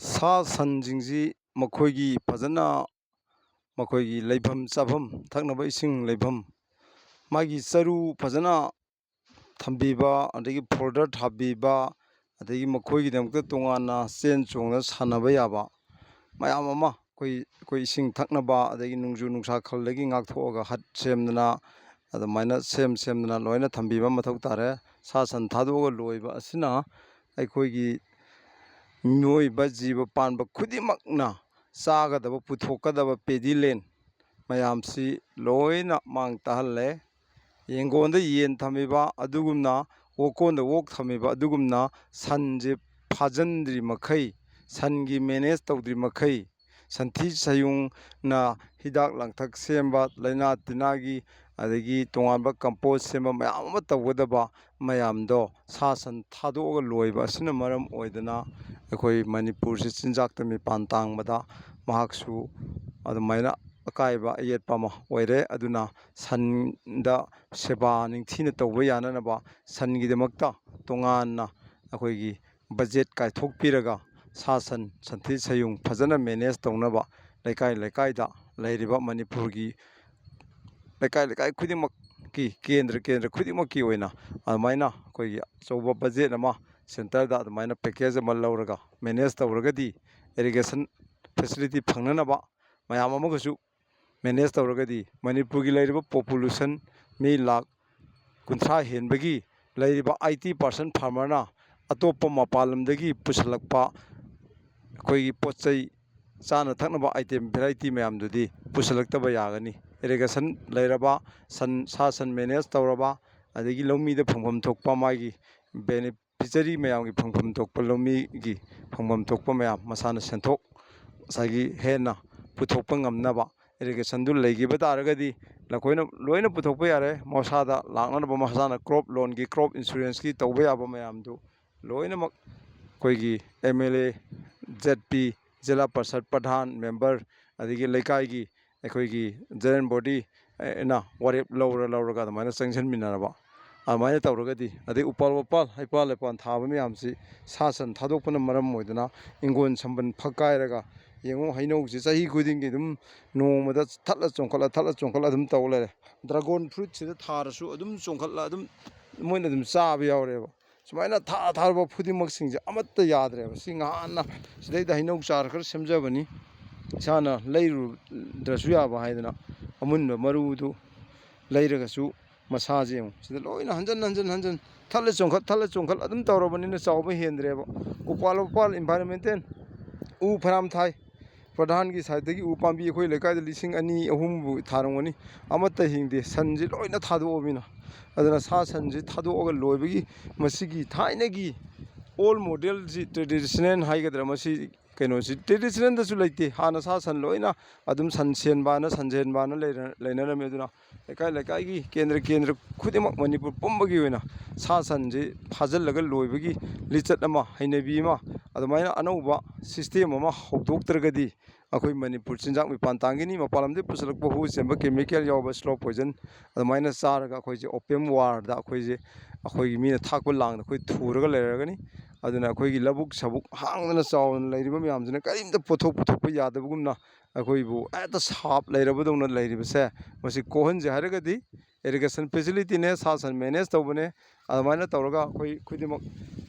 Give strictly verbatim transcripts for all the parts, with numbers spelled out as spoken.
ꯁꯥ ꯁꯟꯁꯤꯡꯁꯤ ꯃꯈꯣꯏꯒꯤ ꯐꯖꯅ, ꯃꯈꯣꯏꯒꯤ ꯂꯩꯐꯝ ꯆꯥꯐꯝ, ꯊꯛꯅꯕ ꯏꯁꯤꯡ ꯂꯩꯐꯝ, ꯃꯥꯒꯤ ꯆꯔꯨ ꯐꯖꯅ ꯊꯝꯕꯤꯕ, ꯑꯗꯒꯤ ꯐꯣꯗꯔ ꯊꯥꯕꯤꯕ, ꯑꯗꯒꯤ ꯃꯈꯣꯏꯒꯤꯗꯃꯛꯇ ꯇꯣꯉꯥꯟꯅ ꯆꯦꯟ ꯆꯣꯡꯅ ꯁꯥꯟꯅꯕ ꯌꯥꯕ ꯃꯌꯥꯝ ꯑꯃ, ꯑꯩꯈꯣꯏ, ꯑꯩꯈꯣꯏ ꯏꯁꯤꯡ ꯊꯛꯅꯕ, ꯑꯗꯒꯤ ꯅꯣꯡꯖꯨ ꯅꯨꯡꯁꯥ ꯈꯜꯗꯒꯤ ꯉꯥꯛꯊꯣꯛꯑꯒ ꯍꯠ ꯁꯦꯝꯗꯅ, ꯑꯗꯨꯃꯥꯏꯅ ꯁꯦꯝ ꯁꯦꯝꯗꯅ ꯂꯣꯏꯅ ꯊꯝꯕꯤꯕ ꯃꯊꯧ ꯇꯥꯔꯦ꯫ ꯁꯥ ꯁꯟ ꯊꯥꯗꯣꯛꯑꯒ ꯂꯣꯏꯕ ꯑꯁꯤꯅ ꯑꯩꯈꯣꯏꯒꯤ ꯃꯤꯑꯣꯏꯕ ꯖꯤꯕ ꯄꯥꯟꯕ ꯈꯨꯗꯤꯡꯃꯛꯅ ꯆꯥꯒꯗꯕ, ꯄꯨꯊꯣꯛꯀꯗꯕ ꯄꯦꯗꯤ ꯂꯦꯟ ꯃꯌꯥꯝꯁꯤ ꯂꯣꯏꯅ ꯃꯥꯡ ꯇꯥꯍꯜꯂꯦ꯫ ꯌꯦꯡꯒꯣꯟꯗ ꯌꯦꯟ ꯊꯝꯃꯤꯕ ꯑꯗꯨꯒꯨꯝꯅ, ꯑꯣꯛꯀꯣꯟꯗ ꯑꯣꯛ ꯊꯝꯃꯤꯕ ꯑꯗꯨꯒꯨꯝꯅ, ꯁꯟꯁꯦ ꯐꯥꯖꯤꯟꯗ꯭ꯔꯤ ꯃꯈꯩ, ꯁꯟꯒꯤ ꯃꯦꯅꯦꯖ ꯇꯧꯗ꯭ꯔꯤ ꯃꯈꯩ, ꯁꯟꯊꯤ ꯁꯌꯨꯡꯅ ꯍꯤꯗꯥꯛ ꯂꯥꯡꯊꯛ ꯁꯦꯝꯕ, ꯂꯥꯏꯅꯥ ꯇꯤꯟꯅꯥꯒꯤ, ꯑꯗꯒꯤ ꯇꯣꯉꯥꯟꯕ ꯀꯝꯄꯣꯁ ꯁꯦꯝꯕ ꯃꯌꯥꯝ ꯑꯃ ꯇꯧꯒꯗꯕ ꯃꯌꯥꯝꯗꯣ ꯁꯥ ꯁꯟ ꯊꯥꯗꯣꯛꯑꯒ ꯂꯣꯏꯕ ꯑꯁꯤꯅ ꯃꯔꯝ ꯑꯣꯏꯗꯅ ꯑꯩꯈꯣꯏ ꯃꯅꯤꯄꯨꯔꯁꯤ ꯆꯤꯟꯖꯥꯛꯇ ꯃꯤꯄꯥꯟ ꯇꯥꯡꯕꯗ ꯃꯍꯥꯛꯁꯨ ꯑꯗꯨꯃꯥꯏꯅ ꯑꯀꯥꯏꯕ ꯑꯌꯦꯠꯄ ꯑꯃ ꯑꯣꯏꯔꯦ꯫ ꯑꯗꯨꯅ ꯁꯟꯗ ꯁꯦꯕꯥ ꯅꯤꯡꯊꯤꯅ ꯇꯧꯕ ꯌꯥꯅꯅꯕ ꯁꯟꯒꯤꯗꯃꯛꯇ ꯇꯣꯉꯥꯟꯅ ꯑꯩꯈꯣꯏꯒꯤ ꯕꯖꯦꯠ ꯀꯥꯏꯊꯣꯛꯄꯤꯔꯒ ꯁꯥ ꯁꯟ, ꯁꯟꯊꯤ ꯁꯌꯨꯡ ꯐꯖꯅ ꯃꯦꯅꯦꯖ ꯇꯧꯅꯕ ꯂꯩꯀꯥꯏ ꯂꯩꯀꯥꯏꯗ ꯂꯩꯔꯤꯕ ꯃꯅꯤꯄꯨꯔꯒꯤ ꯂꯩꯀꯥꯏ ꯂꯩꯀꯥꯏ ꯈꯨꯗꯤꯡꯃꯛꯀꯤ, ꯀꯦꯟꯗ꯭ꯔ ꯀꯦꯟꯗ꯭ꯔ ꯈꯨꯗꯤꯡꯃꯛꯀꯤ ꯑꯣꯏꯅ ꯑꯗꯨꯃꯥꯏꯅ ꯑꯩꯈꯣꯏꯒꯤ ꯑꯆꯧꯕ ꯕꯖꯦꯠ ꯑꯃ ꯁꯦꯟꯇꯔꯗ ꯑꯗꯨꯃꯥꯏꯅ ꯄꯦꯀꯦꯖ ꯑꯃ ꯂꯧꯔꯒ ꯃꯦꯅꯦꯖ ꯇꯧꯔꯒꯗꯤ ꯏꯔꯤꯒꯦꯁꯟ ꯐꯦꯁꯤꯂꯤꯇꯤ ꯐꯪꯅꯅꯕ ꯃꯌꯥꯝ ꯑꯃꯒꯁꯨ ꯃꯦꯅꯦꯖ ꯇꯧꯔꯒꯗꯤ ꯃꯅꯤꯄꯨꯔꯒꯤ ꯂꯩꯔꯤꯕ ꯄꯣꯄꯨꯂꯦꯁꯟ ꯃꯤ ꯂꯥꯈ ꯀꯨꯟꯊ꯭ꯔꯥ ꯍꯦꯟꯕꯒꯤ ꯂꯩꯔꯤꯕ ꯑꯥꯏꯇꯤ ꯄꯥꯔꯁꯦꯟ ꯐꯥꯔꯃꯔꯅ ꯑꯇꯣꯞꯄ ꯃꯄꯥꯟ ꯂꯝꯗꯒꯤ ꯄꯨꯁꯤꯜꯂꯛꯄ ꯑꯩꯈꯣꯏꯒꯤ ꯄꯣꯠ ꯆꯩ, ꯆꯥꯅ ꯊꯛꯅꯕ ꯑꯥꯏꯇꯦꯝ ꯚꯦꯔꯥꯏꯇꯤ ꯃꯌꯥꯝꯗꯨꯗꯤ ꯄꯨꯁꯤꯜꯂꯛꯇꯕ ꯌꯥꯒꯅꯤ꯫ ꯏꯔꯤꯒꯦꯁꯟ ꯂꯩꯔꯕ, ꯁꯟ, ꯁꯥ ꯁꯟ ꯃꯦꯅꯦꯖ ꯇꯧꯔꯕ, ꯑꯗꯒꯤ ꯂꯧꯃꯤꯗ ꯐꯪꯐꯝ ꯊꯣꯛꯄ ꯃꯥꯒꯤ ꯕꯦꯅꯤꯐꯤꯁꯔꯤ ꯃꯌꯥꯝꯒꯤ ꯐꯪꯐꯝ ꯊꯣꯛꯄ, ꯂꯧꯃꯤꯒꯤ ꯐꯪꯐꯝ ꯊꯣꯛꯄ ꯃꯌꯥꯝ ꯃꯁꯥꯅ ꯁꯦꯟꯊꯣꯛ ꯉꯁꯥꯏꯒꯤ ꯍꯦꯟꯅ ꯄꯨꯊꯣꯛꯄ ꯉꯝꯅꯕ ꯏꯔꯤꯒꯦꯁꯟꯗꯨ ꯂꯩꯈꯤꯕ ꯇꯥꯔꯒꯗꯤ ꯂꯈꯣꯏꯅ ꯂꯣꯏꯅ ꯄꯨꯊꯣꯛꯄ ꯌꯥꯔꯦ꯫ ꯃꯁꯥꯗ ꯂꯥꯛꯅꯅꯕ ꯃꯁꯥꯅ ꯀ꯭ꯔꯣꯞ ꯂꯣꯟꯒꯤ, ꯀ꯭ꯔꯣꯞ ꯏꯟꯁꯨꯔꯦꯟꯁꯀꯤ ꯇꯧꯕ ꯌꯥꯕ ꯃꯌꯥꯝꯗꯨ ꯂꯣꯏꯅꯃꯛ ꯑꯩꯈꯣꯏꯒꯤ M L A, Z P, zila parishad Pradhan, member, ꯑꯗꯒꯤ ꯂꯩꯀꯥꯏꯒꯤ ꯑꯩꯈꯣꯏꯒꯤ ꯖꯦꯅꯔꯦꯜ ꯕꯣꯗꯤ ꯅ ꯋꯥꯔꯦꯞ ꯂꯧꯔ ꯂꯧꯔꯒ ꯑꯗꯨꯃꯥꯏꯅ ꯆꯪꯁꯤꯟꯃꯤꯟꯅꯔꯕ ꯑꯗꯨꯃꯥꯏꯅ ꯇꯧꯔꯒꯗꯤ, ꯑꯗꯩ ꯎꯄꯥꯜ ꯋꯥꯄꯥꯜ, ꯍꯩꯄꯥꯜ ꯂꯩꯄꯥꯜ ꯊꯥꯕ ꯃꯌꯥꯝꯁꯤ ꯁꯥ ꯁꯟ ꯊꯥꯗꯣꯛꯄꯅ ꯃꯔꯝ ꯑꯣꯏꯗꯅ ꯏꯪꯒꯣꯟ ꯁꯝꯕꯟ ꯐꯛ ꯀꯥꯏꯔꯒ, ꯌꯦꯡꯉꯨ, ꯍꯩꯅꯧꯁꯦ ꯆꯍꯤ ꯈꯨꯗꯤꯡꯒꯤ ꯑꯗꯨꯝ ꯅꯣꯡꯃꯗ ꯊꯠꯂ ꯆꯣꯡꯈꯠꯂ, ꯊꯠꯂ ꯆꯣꯡꯈꯠꯂ ꯑꯗꯨꯝ ꯇꯧ ꯂꯩꯔꯦ꯫ ꯗ꯭ꯔꯥꯒꯣꯟ ꯐ꯭ꯔꯨꯏꯠꯁꯤꯗ ꯊꯥꯔꯁꯨ ꯑꯗꯨꯝ ꯆꯣꯡꯈꯠꯂ ꯑꯗꯨꯝ ꯃꯣꯏꯅ ꯑꯗꯨꯝ ꯆꯥꯕ ꯌꯥꯎꯔꯦꯕ꯫ ꯁꯨꯃꯥꯏꯅ ꯊꯥ ꯊꯥꯔꯕ ꯈꯨꯗꯤꯡꯃꯛꯁꯤꯡꯁꯦ ꯑꯃꯠꯇ ꯌꯥꯗ꯭ꯔꯦꯕ꯫ ꯁꯤ ꯉꯍꯥꯟꯅ ꯁꯤꯗꯩꯗ ꯍꯩꯅꯧ ꯆꯥꯔ ꯈꯔ ꯁꯦꯝꯖꯕꯅꯤ, ꯏꯁꯥꯅ ꯂꯩꯔꯨꯗ꯭ꯔꯁꯨ ꯌꯥꯕ ꯍꯥꯏꯗꯅ꯫ ꯑꯃꯨꯟꯕ ꯃꯔꯨꯗꯨ ꯂꯩꯔꯒꯁꯨ ꯃꯁꯥꯁꯦ ꯌꯦꯡꯉꯨ, ꯁꯤꯗ ꯂꯣꯏꯅ ꯍꯟꯖꯟ ꯍꯟꯖꯟ ꯍꯟꯖꯟ ꯊꯠꯂ ꯆꯣꯡꯈꯠ, ꯊꯠꯂ ꯆꯣꯡꯈꯠ ꯑꯗꯨꯝ ꯇꯧꯔꯕꯅꯤꯅ ꯆꯥꯎꯕ ꯍꯦꯟꯗ꯭ꯔꯦꯕ꯫ ꯎꯄꯥꯜ ꯋꯥꯄꯥꯜ, ꯏꯟꯚꯥꯏꯔꯣꯟꯃꯦꯟꯇꯦꯜ, ꯎ ꯐꯅꯌꯥꯝ ꯊꯥꯏ꯫ ꯄ꯭ꯔꯙꯥꯟꯒꯤ ꯁꯥꯏꯠꯇꯒꯤ ꯎ ꯄꯥꯝꯕꯤ ꯑꯩꯈꯣꯏ ꯂꯩꯀꯥꯏꯗ ꯂꯤꯁꯤꯡ ꯑꯅꯤ ꯑꯍꯨꯝꯕꯨ ꯊꯥꯔꯝꯒꯅꯤ, ꯑꯃꯠꯇ ꯍꯤꯡꯗꯦ꯫ ꯁꯟꯁꯤ ꯂꯣꯏꯅ ꯊꯥꯗꯣꯛꯑꯃꯤꯅ꯫ ꯑꯗꯨꯅ ꯁꯥ ꯁꯟꯁꯤ ꯊꯥꯗꯣꯛꯑꯒ ꯂꯣꯏꯕꯒꯤ ꯃꯁꯤꯒꯤ ꯊꯥꯏꯅꯒꯤ ꯑꯣꯜ ꯃꯣꯗꯦꯜꯁꯤ, ꯇ꯭ꯔꯦꯗꯤꯁꯅꯦꯜ ꯍꯥꯏꯒꯗ꯭ꯔꯥ, ꯃꯁꯤ ꯀꯩꯅꯣꯁꯤ ꯇ꯭ꯔꯦꯗꯤꯁꯅꯦꯜꯗꯁꯨ ꯂꯩꯇꯦ꯫ ꯍꯥꯟꯅ ꯁꯥ ꯁꯟ ꯂꯣꯏꯅ ꯑꯗꯨꯝ ꯁꯟ ꯁꯦꯟꯕꯅ ꯁꯟ ꯁꯦꯟꯕꯅ ꯂꯩꯔ-, ꯂꯩꯅꯔꯝꯃꯤ꯫ ꯑꯗꯨꯅ ꯂꯩꯀꯥꯏ ꯂꯩꯀꯥꯏꯒꯤ, ꯀꯦꯟꯗ꯭ꯔ ꯀꯦꯟꯗ꯭ꯔ ꯈꯨꯗꯤꯡꯃꯛ ꯃꯅꯤꯄꯨꯔ ꯄꯨꯝꯕꯒꯤ ꯑꯣꯏꯅ ꯁꯥ ꯁꯟꯁꯤ ꯐꯥꯖꯤꯜꯂꯒ ꯂꯣꯏꯕꯒꯤ ꯂꯤꯆꯠ ꯑꯃ, ꯍꯩꯅꯕꯤ ꯑꯃ, ꯑꯗꯨꯃꯥꯏꯅ ꯑꯅꯧꯕ ꯁꯤꯁꯇꯦꯝ ꯑꯃ ꯍꯧꯗꯣꯛꯇ꯭ꯔꯒꯗꯤ ꯑꯩꯈꯣꯏ ꯃꯅꯤꯄꯨꯔ ꯆꯤꯟꯖꯥꯛ ꯃꯤꯄꯥꯟ ꯇꯥꯡꯒꯅꯤ꯫ ꯃꯄꯥꯟ ꯂꯝꯗꯒꯤ ꯄꯨꯁꯤꯜꯂꯛꯄ ꯍꯨ ꯆꯦꯟꯕ, ꯀꯦꯃꯤꯀꯦꯜ ꯌꯥꯎꯕ, ꯁ꯭ꯂꯣ ꯄꯣꯏꯖꯟ, ꯑꯗꯨꯃꯥꯏꯅ ꯆꯥꯔꯒ ꯑꯩꯈꯣꯏꯁꯦ ꯑꯣꯄꯤꯌꯝ ꯋꯥꯔꯗ ꯑꯩꯈꯣꯏꯁꯦ, ꯑꯩꯈꯣꯏꯒꯤ ꯃꯤꯅ ꯊꯥꯛꯄ ꯂꯥꯡꯗ ꯑꯩꯈꯣꯏ ꯊꯨꯔꯒ ꯂꯩꯔꯒꯅꯤ꯫ ꯑꯗꯨꯅ ꯑꯩꯈꯣꯏꯒꯤ ꯂꯧꯕꯨꯛ ꯁꯕꯨꯛ ꯍꯥꯡꯗꯅ ꯆꯥꯎꯅ ꯂꯩꯔꯤꯕ ꯃꯌꯥꯝꯁꯤꯅ ꯀꯔꯤꯝꯇ ꯄꯣꯠꯊꯣꯛ ꯄꯨꯊꯣꯛꯄ ꯌꯥꯗꯕꯒꯨꯝꯅ ꯑꯩꯈꯣꯏꯕꯨ ꯍꯦꯛꯇ ꯁꯥꯞ ꯂꯩꯔꯕꯗꯧꯅ ꯂꯩꯔꯤꯕꯁꯦ, ꯃꯁꯤ ꯀꯣꯛꯍꯟꯁꯦ ꯍꯥꯏꯔꯒꯗꯤ ꯏꯔꯤꯒꯦꯁꯟ ꯐꯦꯁꯤꯂꯤꯇꯤꯅꯦ, ꯁꯥ ꯁꯟ ꯃꯦꯅꯦꯖ ꯇꯧꯕꯅꯦ꯫ ꯑꯗꯨꯃꯥꯏꯅ ꯇꯧꯔꯒ ꯑꯩꯈꯣꯏ ꯈꯨꯗꯤꯡꯃꯛ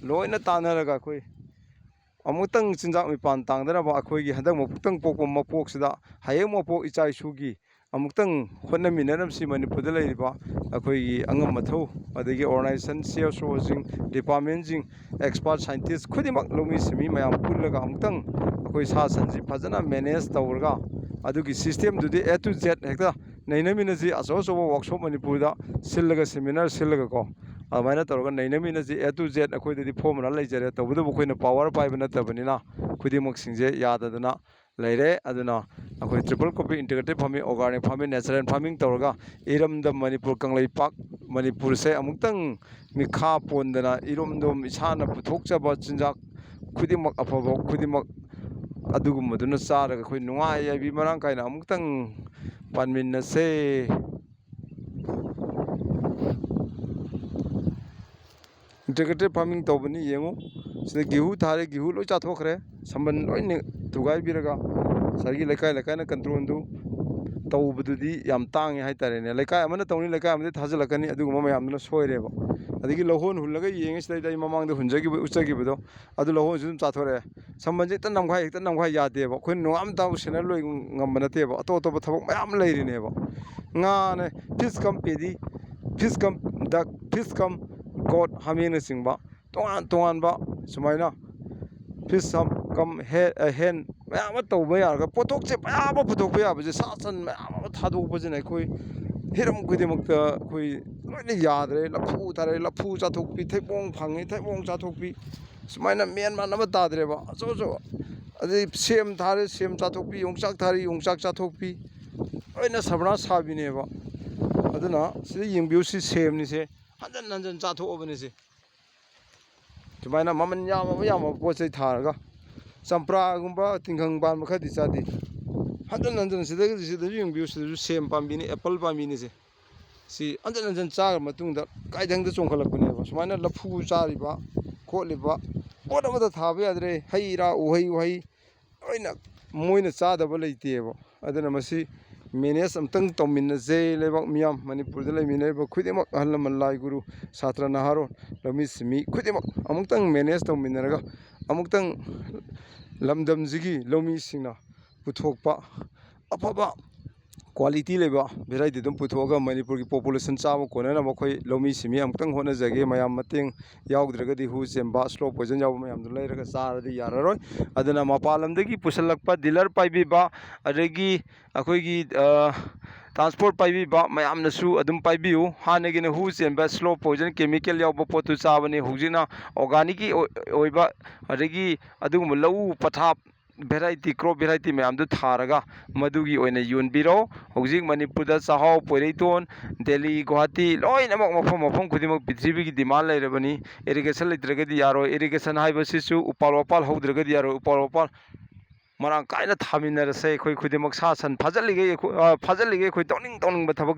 ꯂꯣꯏꯅ ꯇꯥꯟꯅꯔꯒ ꯑꯩꯈꯣꯏ ꯑꯃꯨꯛꯇꯪ ꯆꯤꯟꯖꯥꯛ ꯃꯤꯄꯥꯟ ꯇꯥꯡꯗꯅꯕ, ꯑꯩꯈꯣꯏꯒꯤ ꯍꯟꯗꯛ ꯃꯄꯣꯛꯇꯪ ꯄꯣꯛꯄ ꯃꯄꯣꯛꯁꯤꯗ ꯍꯌꯦꯡ ꯃꯄꯣꯛ ꯏꯆꯥ ꯏꯁꯨꯒꯤ ꯑꯃꯨꯛꯇꯪ ꯍꯣꯠꯅꯃꯤꯟꯅꯔꯝꯁꯤ꯫ ꯃꯅꯤꯄꯨꯔꯗ ꯂꯩꯔꯤꯕ ꯑꯩꯈꯣꯏꯒꯤ ꯑꯉꯝ ꯑꯊꯧ, ꯑꯗꯒꯤ organisation, C S ꯑꯣꯁꯤꯡ, ꯗꯤꯄꯥꯔꯠꯃꯦꯟꯁꯤꯡ, expert scientist ꯈꯨꯗꯤꯡꯃꯛ, ꯂꯧꯃꯤ ꯁꯤꯟꯃꯤ ꯃꯌꯥꯝ ꯄꯨꯜꯂꯒ ꯑꯃꯨꯛꯇꯪ ꯑꯩꯈꯣꯏ ꯁꯥ ꯁꯟꯁꯤ ꯐꯖꯅ ꯃꯦꯅꯦꯖ ꯇꯧꯔꯒ, ꯑꯗꯨꯒꯤ ꯁꯤꯁꯇꯦꯝꯗꯨꯗꯤ A to Z ꯍꯦꯛꯇ ꯅꯩꯅꯃꯤꯟꯅꯁꯤ꯫ ꯑꯆꯧ ꯑꯆꯧꯕ ꯋꯥꯛꯁꯣꯞ ꯃꯅꯤꯄꯨꯔꯗ ꯁꯤꯜꯂꯒ, ꯁꯦꯃꯤꯅꯥꯔ ꯁꯤꯜꯂꯒꯀꯣ, ꯑꯗꯨꯃꯥꯏꯅ ꯇꯧꯔꯒ ꯅꯩꯅꯃꯤꯟꯅꯁꯤ꯫ A to Z ꯑꯩꯈꯣꯏꯗꯗꯤ ꯐꯣꯔꯃꯨꯂꯥ ꯂꯩꯖꯔꯦ, ꯇꯧꯕꯇꯕꯨ ꯑꯩꯈꯣꯏꯅ ꯄꯋꯥꯔ ꯄꯥꯏꯕ ꯅꯠꯇꯕꯅꯤꯅ ꯈꯨꯗꯤꯡꯃꯛꯁꯤꯡꯁꯦ ꯌꯥꯗꯗꯅ ꯂꯩꯔꯦ꯫ ꯑꯗꯨꯅ ꯑꯩꯈꯣꯏ triple copy integrated farming, organic farming, natural farming ꯇꯧꯔꯒ ꯏꯔꯝꯗꯝ ꯃꯅꯤꯄꯨꯔ, ꯀꯪꯂꯩꯄꯥꯛ ꯃꯅꯤꯄꯨꯔꯁꯦ ꯑꯃꯨꯛꯇꯪ ꯃꯤꯈꯥ ꯄꯣꯟꯗꯅ ꯏꯔꯣꯝꯗꯣꯝ ꯏꯁꯥꯅ ꯄꯨꯊꯣꯛꯆꯕ ꯆꯤꯟꯖꯥꯛ ꯈꯨꯗꯤꯡꯃꯛ, ꯑꯐꯕ ꯈꯨꯗꯤꯡꯃꯛ ꯑꯗꯨꯒꯨꯝꯕꯗꯨꯅ ꯆꯥꯔꯒ ꯑꯩꯈꯣꯏ ꯅꯨꯡꯉꯥꯏ ꯌꯥꯏꯕꯤ ꯃꯔꯥꯡ ꯀꯥꯏꯅ ꯑꯃꯨꯛꯇꯪ ꯄꯥꯟꯃꯤꯟꯅꯁꯦ꯫ Integrated farming ꯇꯧꯕꯅꯤ꯫ ꯌꯦꯡꯉꯨ, ꯁꯤꯗ ꯒꯦꯍꯨ ꯊꯥꯔꯦ, ꯒꯦꯍꯨ ꯂꯣꯏ ꯆꯥꯊꯣꯛꯈ꯭ꯔꯦ꯫ ꯁꯝꯕꯜ ꯂꯣꯏꯅ ꯊꯨꯒꯥꯏꯕꯤꯔꯒ ꯉꯁꯥꯏꯒꯤ ꯂꯩꯀꯥꯏ ꯂꯩꯀꯥꯏꯅ controlꯗꯨ ꯇꯧꯕꯗꯨꯗꯤ ꯌꯥꯝ ꯇꯥꯡꯉꯦ ꯍꯥꯏꯇꯥꯔꯦꯅꯦ꯫ ꯂꯩꯀꯥꯏ ꯑꯃꯅ ꯇꯧꯅꯤ, ꯂꯩꯀꯥꯏ ꯑꯃꯗꯤ ꯊꯥꯖꯤꯜꯂꯛꯀꯅꯤ, ꯑꯗꯨꯒꯨꯝꯕ ꯃꯌꯥꯝꯗꯨꯅ ꯁꯣꯏꯔꯦꯕ꯫ ꯑꯗꯒꯤ ꯂꯧꯍꯣꯟ ꯍꯨꯜꯂꯒ ꯌꯦꯡꯉꯦ, ꯁꯤꯗꯩꯗ ꯑꯩ ꯃꯃꯥꯡꯗ ꯍꯨꯟꯖꯈꯤꯕ, ꯎꯠꯆꯈꯤꯕꯗꯣ, ꯑꯗꯨ ꯂꯧꯍꯣꯟꯁꯨ ꯑꯗꯨꯝ ꯆꯥꯊꯣꯔꯛꯑꯦ꯫ ꯁꯝꯕꯜꯁꯦ ꯍꯦꯛꯇ ꯅꯝꯈꯥꯏ, ꯍꯦꯛꯇ ꯅꯝꯈꯥꯏ ꯌꯥꯗꯦꯕ꯫ ꯑꯩꯈꯣꯏꯅ ꯅꯣꯡꯉꯥꯟꯕ ꯇꯥꯕꯨ ꯁꯦꯟꯅ ꯂꯣꯏ ꯉꯝꯕ ꯅꯠꯇꯦꯕ꯫ ꯑꯇꯣꯞ ꯑꯇꯣꯞꯄ ꯊꯕꯛ ꯃꯌꯥꯝ ꯂꯩꯔꯤꯅꯦꯕ꯫ ꯉꯥꯅꯦ, fish cum paddy, fish cum duck, fish cum goat, ꯍꯥꯃꯦꯡꯅꯆꯤꯡꯕ ꯇꯣꯉꯥꯟ ꯇꯣꯉꯥꯟꯕ ꯁꯨꯃꯥꯏꯅ fish cum hen, ꯃꯌꯥꯝ ꯑꯃ ꯇꯧꯕ ꯌꯥꯔꯒ, ꯄꯣꯠꯊꯣꯛꯁꯦ ꯃꯌꯥꯝ ꯑꯃ ꯄꯨꯊꯣꯛꯄ ꯌꯥꯕꯁꯦ, ꯁꯥ ꯁꯟ ꯃꯌꯥꯝ ꯑꯃ ꯊꯥꯗꯣꯛꯄꯁꯤꯅ ꯑꯩꯈꯣꯏ ꯍꯤꯔꯝ ꯈꯨꯗꯤꯡꯃꯛꯇ ꯑꯩꯈꯣꯏ ꯂꯣꯏꯅ ꯌꯥꯗ꯭ꯔꯦ꯫ ꯂꯐꯨ ꯊꯥꯔꯦ, ꯂꯐꯨ ꯆꯥꯊꯣꯛꯄꯤ, ꯊꯩꯕꯣꯡ ꯐꯪꯉꯦ, ꯊꯩꯕꯣꯡ ꯆꯥꯊꯣꯛꯄꯤ, ꯁꯨꯃꯥꯏꯅ ꯃꯦꯟ ꯃꯥꯟ ꯑꯃ ꯇꯥꯗ꯭ꯔꯦꯕ꯫ ꯑꯆꯧ ꯑꯆꯧ, ꯑꯗꯩ ꯁꯦꯝ ꯊꯥꯔꯦ, ꯁꯦꯝ ꯆꯥꯊꯣꯛꯄꯤ, ꯌꯣꯡꯆꯥꯛ ꯊꯥꯔꯦ, ꯌꯣꯡꯆꯥꯛ ꯆꯥꯊꯣꯛꯄꯤ, ꯂꯣꯏꯅ ꯁꯕꯅꯥꯁ ꯁꯥꯕꯤꯅꯦꯕ꯫ ꯑꯗꯨꯅ ꯁꯤꯗ ꯌꯦꯡꯕꯤꯌꯨ, ꯁꯤ ꯁꯦꯝꯅꯤꯁꯦ, ꯍꯟꯖꯟ ꯍꯟꯖꯟ ꯆꯥꯊꯣꯛꯑꯕꯅꯤꯁꯦ꯫ ꯁꯨꯃꯥꯏꯅ ꯃꯃꯜ ꯌꯥꯝꯃꯕ ꯌꯥꯝꯃꯕ ꯄꯣꯠ ꯆꯩ ꯊꯥꯔꯒ, ꯆꯝꯄ꯭ꯔꯥꯒꯨꯝꯕ ꯇꯤꯡꯈꯪ ꯄꯥꯟꯕ ꯈꯔꯗꯤ ꯆꯥꯗꯦ꯫ ꯍꯟꯖꯟ ꯍꯟꯖꯟ ꯁꯤꯗꯒꯤ, ꯁꯤꯗꯁꯨ ꯌꯦꯡꯕꯤꯌꯨ, ꯁꯤꯗꯁꯨ ꯁꯦꯝ ꯄꯥꯝꯕꯤꯅꯤ, ꯑꯦꯄꯜ ꯄꯥꯝꯕꯤꯅꯤꯁꯦ꯫ ꯁꯤ ꯍꯟꯖꯟ ꯍꯟꯖꯟ ꯆꯥꯈ꯭ꯔ ꯃꯇꯨꯡꯗ ꯀꯥꯏꯗꯪꯗ ꯆꯣꯡꯈꯠꯂꯛꯄꯅꯦꯕ꯫ ꯁꯨꯃꯥꯏꯅ ꯂꯐꯨ ꯆꯥꯔꯤꯕ ꯈꯣꯠꯂꯤꯕ, ꯄꯣꯠ ꯑꯃꯠꯇ ꯊꯥꯕ ꯌꯥꯗ꯭ꯔꯦ꯫ ꯍꯩ ꯔꯥ, ꯎꯍꯩ ꯋꯥꯍꯩ ꯂꯣꯏꯅ ꯃꯣꯏꯅ ꯆꯥꯗꯕ ꯂꯩꯇꯦꯕ꯫ ꯑꯗꯨꯅ ꯃꯁꯤ manage ꯑꯝꯇꯪ ꯇꯧꯃꯤꯟꯅꯁꯦ꯫ ꯂꯩꯕꯥꯛ ꯃꯤꯌꯥꯝ, ꯃꯅꯤꯄꯨꯔꯗ ꯂꯩꯃꯤꯟꯅꯔꯤꯕ ꯈꯨꯗꯤꯡꯃꯛ, ꯑꯍꯜ ꯂꯃꯟ, ꯂꯥꯏ ꯒꯨꯔꯨ, ꯁꯥꯇ꯭ꯔ, ꯅꯍꯥꯔꯣꯜ, ꯂꯧꯃꯤ ꯁꯤꯟꯃꯤ ꯈꯨꯗꯤꯡꯃꯛ ꯑꯃꯨꯛꯇꯪ manage ꯇꯧꯃꯤꯟꯅꯔꯒ, ꯑꯃꯨꯛꯇꯪ ꯂꯝꯗꯝꯁꯤꯒꯤ ꯂꯧꯃꯤꯁꯤꯡꯅ ꯄꯨꯊꯣꯛꯄ ꯑꯐꯕ quality ꯂꯩꯕ variety ꯑꯗꯨꯝ ꯄꯨꯊꯣꯛꯑꯒ ꯃꯅꯤꯄꯨꯔꯒꯤ population ꯆꯥꯕ ꯀꯣꯟꯅꯅꯕ ꯑꯩꯈꯣꯏ ꯂꯧꯃꯤ ꯁꯤꯟꯃꯤ ꯑꯃꯨꯛꯇꯪ ꯍꯣꯠꯅꯖꯒꯦ꯫ ꯃꯌꯥꯝ ꯃꯇꯦꯡ ꯌꯥꯎꯗ꯭ꯔꯒꯗꯤ ꯍꯨ ꯆꯦꯟꯕ, slow poison ꯌꯥꯎꯕ ꯃꯌꯥꯝꯗꯨ ꯂꯩꯔꯒ ꯆꯥꯔꯗꯤ ꯌꯥꯔꯔꯣꯏ꯫ ꯑꯗꯨꯅ ꯃꯄꯥꯟ ꯂꯝꯗꯒꯤ ꯄꯨꯁꯤꯜꯂꯛꯄ dealer ꯄꯥꯏꯕꯤꯕ, ꯑꯗꯒꯤ ꯑꯩꯈꯣꯏꯒꯤ, ꯑ, transport ꯄꯥꯏꯕꯤꯕ ꯃꯌꯥꯝꯅꯁꯨ ꯑꯗꯨꯝ ꯄꯥꯏꯕꯤꯌꯨ꯫ ꯍꯥꯟꯅꯒꯤꯅ ꯍꯨ ꯆꯦꯟꯕ slow poison chemical ꯌꯥꯎꯕ ꯄꯣꯠꯇꯨ ꯆꯥꯕꯅꯤ꯫ ꯍꯧꯖꯤꯛꯅ organicꯀꯤ ꯑꯣꯏ-, ꯑꯣꯏꯕ, ꯑꯗꯒꯤ ꯑꯗꯨꯒꯨꯝꯕ ꯂꯧꯎ ꯄꯊꯥꯞ variety, crop variety ꯃꯌꯥꯝꯗꯨ ꯊꯥꯔꯒ ꯃꯗꯨꯒꯤ ꯑꯣꯏꯅ ꯌꯣꯟꯕꯤꯔꯣ꯫ ꯍꯧꯖꯤꯛ ꯃꯅꯤꯄꯨꯔꯗ ꯆꯥꯛꯍꯥꯎ, ꯄꯣꯏꯔꯩꯇꯣꯟ, ꯗꯦꯜꯂꯤ, ꯒꯨꯋꯥꯍꯥꯇꯤ, ꯂꯣꯏꯅꯃꯛ ꯃꯐꯝ, ꯃꯐꯝ ꯈꯨꯗꯤꯡꯃꯛ ꯄ꯭ꯔꯤꯊꯤꯕꯤꯒꯤ demand ꯂꯩꯔꯕꯅꯤ꯫ Irrigation ꯂꯩꯇ꯭ꯔꯒꯗꯤ ꯌꯥꯔꯣꯏ꯫ Irrigation ꯍꯥꯏꯕꯁꯤꯁꯨ ꯎꯄꯥꯜ ꯋꯥꯄꯥꯜ ꯍꯧꯗ꯭ꯔꯒꯗꯤ ꯌꯥꯔꯣꯏ꯫ ꯎꯄꯥꯜ ꯋꯥꯄꯥꯜ ꯃꯔꯥꯡ ꯀꯥꯏꯅ ꯊꯥꯃꯤꯟꯅꯔꯁꯦ꯫ ꯑꯩꯈꯣꯏ ꯈꯨꯗꯤꯡꯃꯛ ꯁꯥ ꯁꯟ ꯐꯥꯖꯤꯜꯂꯤꯈꯩ ꯑꯩꯈꯣꯏ, ꯑ, ꯐꯥꯖꯤꯜꯂꯤꯈꯩ ꯑꯩꯈꯣꯏ ꯇꯧꯅꯤꯡ ꯇꯧꯅꯤꯡꯕ ꯊꯕꯛ